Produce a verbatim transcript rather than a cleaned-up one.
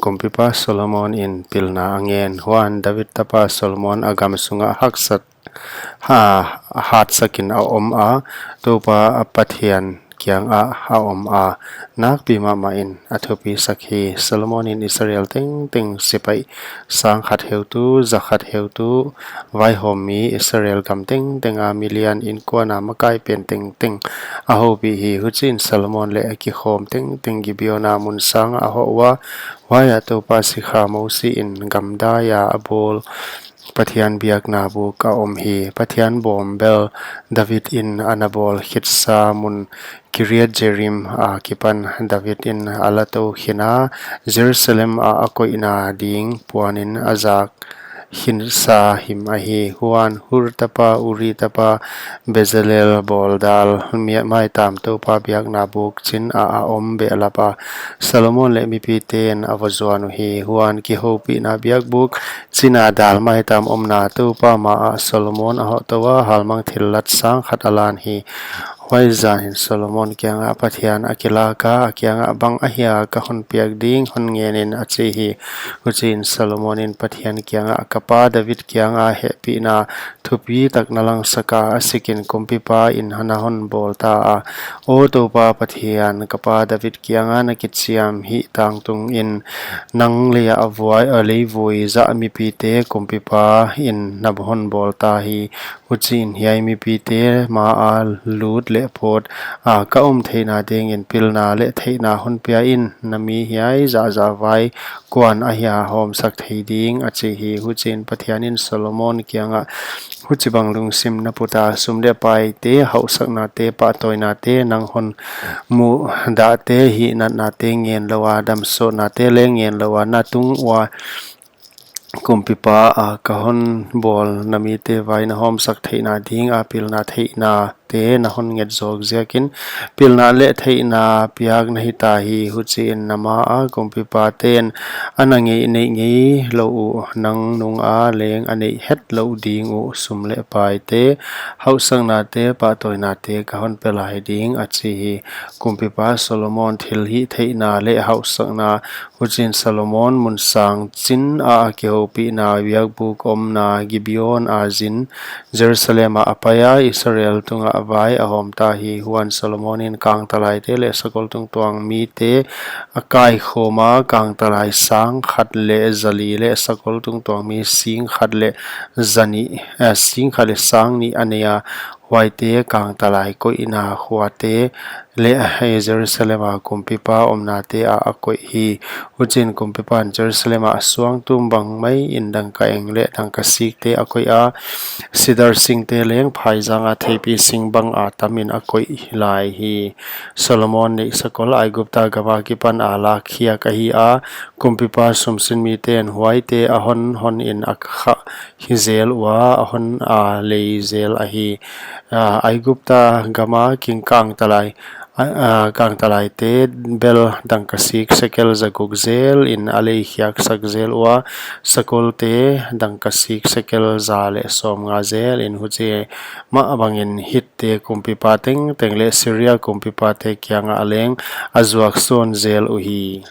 Kumpipa Solomon in pilna a ngen. Huan David tapa Solomon a gam sungah haksat ha hatsakin a om a, Toupa a Pathian kiangah a om a, nakpi mahmahin a thupisak hi. Solomon in Israel tengteng sipaih sangkhat heutu, zakhat heutu, vaihawmmi Israel gam tengteng a milian inkuan a makai pen tengteng a houpih hi. Huchiin Solomon leh a kikhawm tengteng Gibeon a mun sangah a hoh ua, huaiah Toupa sikha Mosi in gamdai a a bawl Pathian biakna buk a om hi. Pathian bawm bel David in a na bawl khitsa mun Kiriat Jearim a kipan David in a la tou khin a, Jerusalem ah a koihna ding puanin a zak khinsa him ahi. Huan Hur tapa, Uri tapa, Bezalel bawldal mia-, maitam Toupa biakna buk chin ah a om behlap a, Solomon leh mipiten a va zuan uhi. Huan kihoupihna biakbuk chin a dal maitam omna Toupa ma ah Solomon a hoh tou a, halmang thillat sangkhat a lan hi. Huaizanin Solomon kiangah Pathian a kilak a, a kiangah, Bang ahia ka hon piak ding, hon ngenin, a chi hi. Huchiin Solomon in Pathian kiangah, Ka pa David kianga hehpihna thupitak na langsak a, a sikin kumpipa in na hon bawl ta a. Aw Toupa Pathian, ka pa David kianga na kichiam hih tangtungin nang lei a vuai, a leivui zah mipite kumpipa in na hon bawl ta hi. Huchiin hiai mipite ma a lut leh phawt a ka om theihna dingin pilna leh theihna hon pia in, na mi hiai zahzah vai kuan ahia hawmsak thei ding, a chi hi. Huchiin Pathian in Solomon kiangah, Huchibang lungsim na put a, sum leh paite, hauhsaknate, pahtawinate, nang hon muhdahte, hihnatnate ngen lou a, damsawhnate leng ngen lou a, na tung ua kumpipa a ka hon bawl na mite vai na hawmsak theihna dinga pilna theihnate na hon nget zawk ziakin pilna leh theihna piak na hita hi. Huchiin na ma a kumpipaten a na neih ngeilouh uh, nang nunga leng a neih hetlouh ding uh sum leh paite, hauhsaknate, pahtawinate ka hon pe lai ding, a chi hi. Kumpipa Solomon thilhihtheihna leh hauhsakna Huchiin Solomon mun sang chin a kihoupihna biakbuk omna Gibeon a zin, Jerusalem ah a pai a, Israel tungah vai a hawm ta hi. Huan Solomon in kangtalaite leh sakol tungtuang mite a kaikhawm a, kangtalai sang khat leh zali leh sakol tungtuang mi sing khat leh zanih, eh, sing khat leh sang nih a nei a, huaite kangtalai koihna khuate leh Jerusalem a kumpipa omnate ah a koih hi. Huchiin kumpipan Jerusalem ah suangtum bang maiin dangkaeng leh dangkasikte a koih a, sidar singte leng phaizang a theipi sing banga tamin a koih lai hi. Solomon neih sakol Aigupta gama kipan a lakkhiak ahi a, kumpipa sumsinmiten huaite a hon honin a khah hi zel ua, a hon a lei zel ahi. Ah, Aigupta gama king kangtalai, ah, ah, kangtalaite bel dangkasik sekel zaguk zelin a leikhiaksak zel ua, sakolte dangkasik sekel za leh sawmnga zelin, huchi mah bangin Hitte kumpipa tengteng leh Siria kumpipate kiangah leng a zuak sawn zel uhi.